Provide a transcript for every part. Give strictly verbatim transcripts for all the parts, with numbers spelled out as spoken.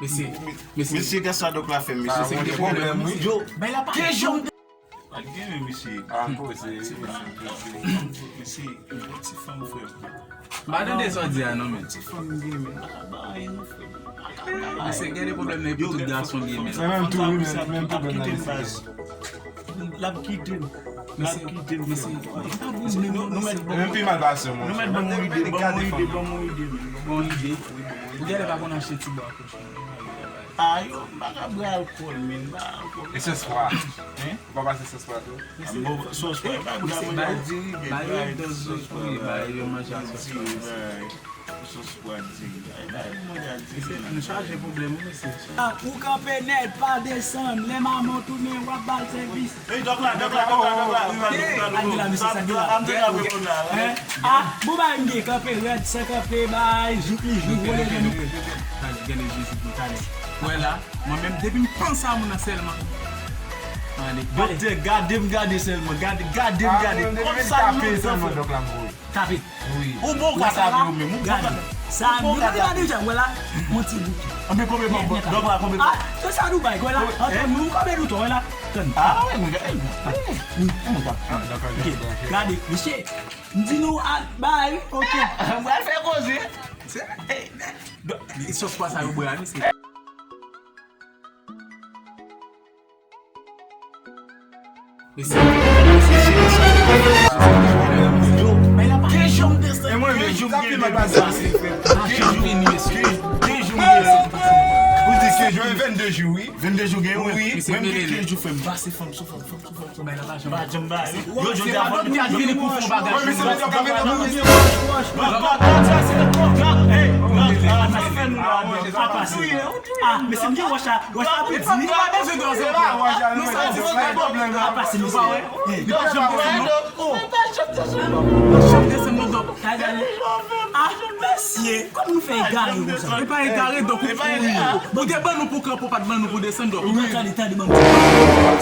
Mesye, mesye, mesye, gad sa dòk la fè, mesye. Sa se yon pwoblèm, wi. Yo, bay la pa. Ke jan. Pa t gen men, mesye. Ah, m poze. Mesye, yon ti fanm, frè. M pa tande sa w di a non, men. Ti fanm gen men. Pa ka bay anyen non, frè. Mesye, gen de pwoblèm nan epi tout gason gen men. Mwen menm tou, wi, men, men pwoblèm nan, mesye. L ap kite m. L ap kite m, frè. Mesye, mesye, nou, nou mèt ban m, nou mèt ban m yon ide, ban m yon ide, ban m yon ide, men. Bon ide. Ou genlè pa konn achte ti bwa kochon. A yo, m pa ka bwè alkòl, men, m pa alkòl. E sòs pwa? Hein? Ou pa pase sòs pwa tou? Bon, sòs pwa, e pa bwè, mwen bay diri, bay yo dòz sòs pwa, bay yo manje a sòs pwa. Sòs pwa di. Ay, bay mwen gade. Mesye, nou chaje pwoblèm, wi, mesye. Ah, ou kanpe nèt, pa desann. Lè manman w tounen, w ap ba l sèvis. Ey, dòk la, dòk la, dòk la, dòk la. Sa m te ap reponn la. Hein? Ah, bon, bay m gen kanpe rèd, san kanpe, bay, jouk li jouk, wole jan nou. Gade, gade, Jezi pou talè. Wè la, mwen menm, depi m panse a moun nan sèlman. Gade, gade. Doktè, gade m gade sèlman. Gade, gade m gade. Kòm sa nou sèlman, dòk la m voye. Tape. Wi. Ou bon ka tape ou menm, ou bon ka tape. Sa nou te gade jan, wè la, yon ti bout. Anben konbyen bon, dòk la konbyen bon? Ah, se sa nou bay, wè la. Antre nou, konbyen nou tou, wè la. Tann. Ah, wè, mwen gade. Wi. Mwen gade. Ok, gade, mesye. M di nou, ah, bay, ok. Mwen al fè koze. Se, eh, dòk, e sòs pwa sa yo bwè a, mesye. Mesye, mesye, mesye, mesye. Yo, men la pa. Ke jan m desann, ke jou m gen depi m pase, frè. Ke jou m vini, mesye. Ke jou m desann. Ou di ke jou, vennde jou, wi. Vennde jou gen, wi. Wi. Mwen m gen ke jou, frè, m pase fanm sou fanm, fanm sou fanm, fanm. M pa janm ba. Yo, jodi a, fanm ki al vini pou fè yon bagay. Wi, mesye, mesye, w ap mete moun. Dòk, dòk, dòk, sa se dòk, dòk, hey, dòk, ah, sa fè nou la, dòk. Apa se. Ah, mesye, m gen wòch la. Wòch la pou di. Li pa bezwen dòz ankò. Nou satisfè. Apa se, mesye. Li pa janm desann non. Oh. Li pa janm desann non, dòk. Ah, mesye. Kòman nou fè egare konsa? E pa egare, dòk, ou kouri. Ou te ban nou pou kanpe, ou pa t ban nou pou desann, dòk. Ou tande, tande, ban m di.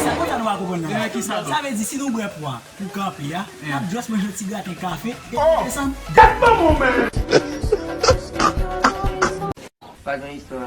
Sa konsa nou pa konprann nan. Sa vle di, si nou bwè pwa pou kanpe a, n ap just manje yon ti graten kafe, epi desann. Gad manman w, men! Pa gen istwa.